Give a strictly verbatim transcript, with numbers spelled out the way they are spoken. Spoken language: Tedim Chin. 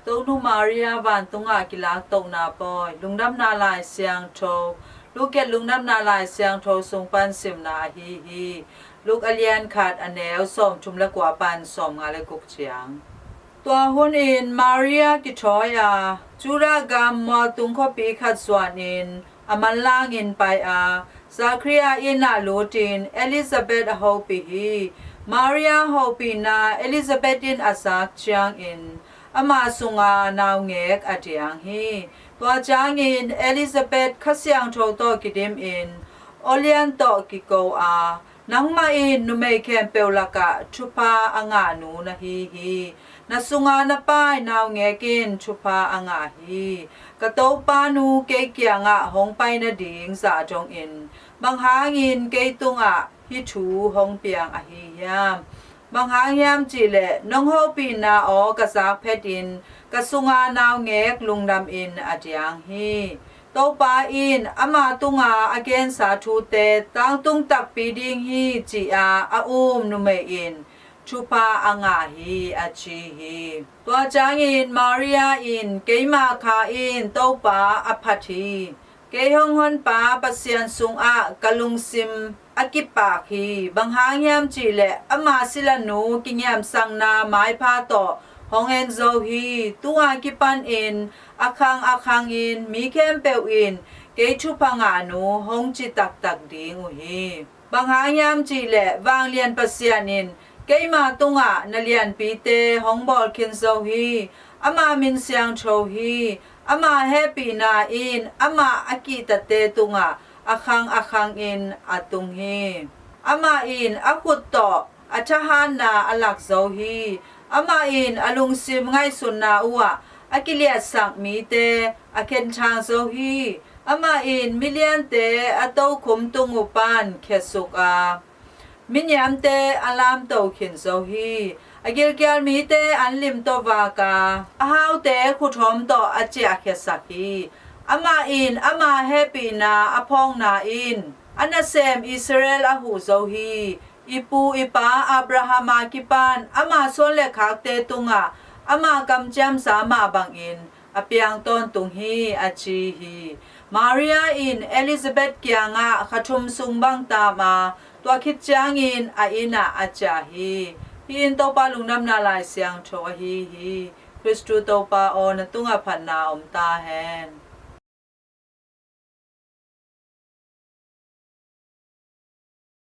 Tonu Maria vantungah kilaktohna pawi. Lungdamna Lai Siangtho. Luke Lungdamna Lai Siangtho sung pan simna ahi hi. Luke a lian khat, a neu sawmthum le kua pan sawmnga le guk ciang. Tua hunin Maria kithawi a, Judah gam mualtung khuapi khat zuanin a manlangin pai a, Zakaria inn ah lutin Elizabeth a hopih hi. Maria hopihna Elizabeth in a zak ciangin ama sunga naungek a diang hi. Tua ciangin Elizabeth Kha Siangtho tawh kidimin, aw lian tawh kiko a, nangmah in numei khempeuh lakah thupha a ngah nu na hi hi. Na sunga na pai naungek in thupha a ngah hi. Ka Topa nu kei kiangah hong pai nading zah dongin bang hangin kei tungah hih thu hong piang ahi hiam? Bang hang hiam cihleh nong hopihna aw ka zak phetin ka sunga naungek lungdamin a diang hi. Topa in ama tunga a gensa thute tangtung takpi ding hi, ci-a a um numei in thupha a ngah hi, a ci hi. Tua ciangin Maria in, keima kha in Topa a phat hi. Kei hong honpa Pasian sungah ka lungsim a kipak hi. Bang hang hiam cihleh ama silanu kingiamsakna maipha tawh hong en zo hi. Tua kipanin a khang a khangin mi khempeuh in kei thupha ngahnu hong ci taktak ding uh hi. Bang hang hiam cihleh vanglian Pasian in keima tungah na lianpite hong bawl khin zo hi. Ama min siangtho hi. Ama hehpihna in amah a kihtate tungah a khang a khangin a tung hi. Amah in a khut tawh a thahatna a lak zo hi. Amah in a lungsim ngaihsutna uhah a kiliatsak mite a khenthang zo hi. Amah in miliante a tokhum tung uh pan khiasuk a, miniamte a lamto khin zo hi. A gilkial mite an lim tawh vak a, a haute khuthawm tawh a ciahkhiasak hi. Amah in ama hehpihna a phawkna in a nasem Israel a huh zo hi. I pu i pa Abraham a kipan ama suan le khakte tungah ama kamciamsa mah bangin a piang tawntung hi, a ci hi. Maria in Elizabeth kiangah kha thum sung bang tam a, tua khit ciangin a inn ah a ciah hi. Hih in Topa Lungdamna Lai Siangtho ahi hi. Khristu Topa aw, na tungah phatna om ta hen.